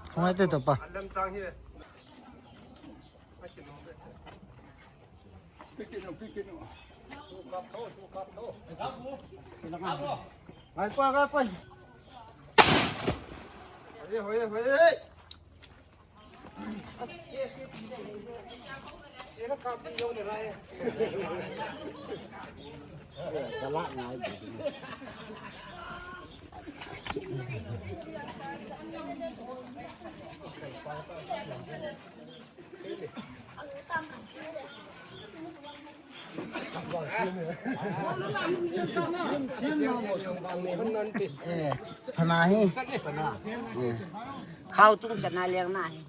Không ai tên tập à? Ngai poj, ngai poj. Phana hi. Khau tung tsana liang na hi.